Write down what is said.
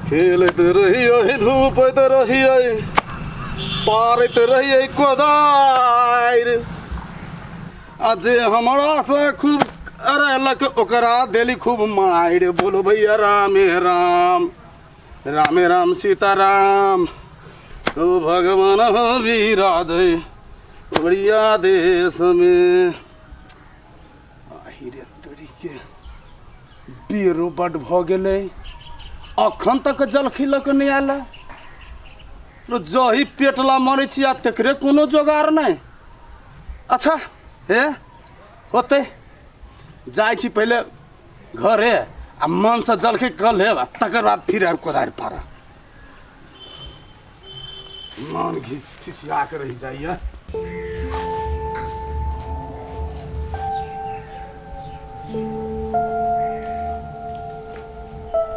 खेलैत रहियै, धूपैत रहियै, पारैत रहियै कोदारि, आ जे हमरा से खूब अरेलक ओकरा देली खूब मारि। बोलो भैया रामे राम, रामे राम सीताराम। ओ भगवान विराजै बढ़िया देश में। आहि रे तोरीके, बेरो बड भऽ गेलै, अखन तक जलखै लऽ कऽ नहि आयल। जही पेट ला मरै छी आ तकरे कोनो जोगार नहि। अच्छा हे होतै, जाइ छी पहिले घरे आ मनसँ जलखै कऽ लेब आ तकर बाद फिर आबि कोदारि पारा। मन घिस खिसिया कऽ रहि जाइए।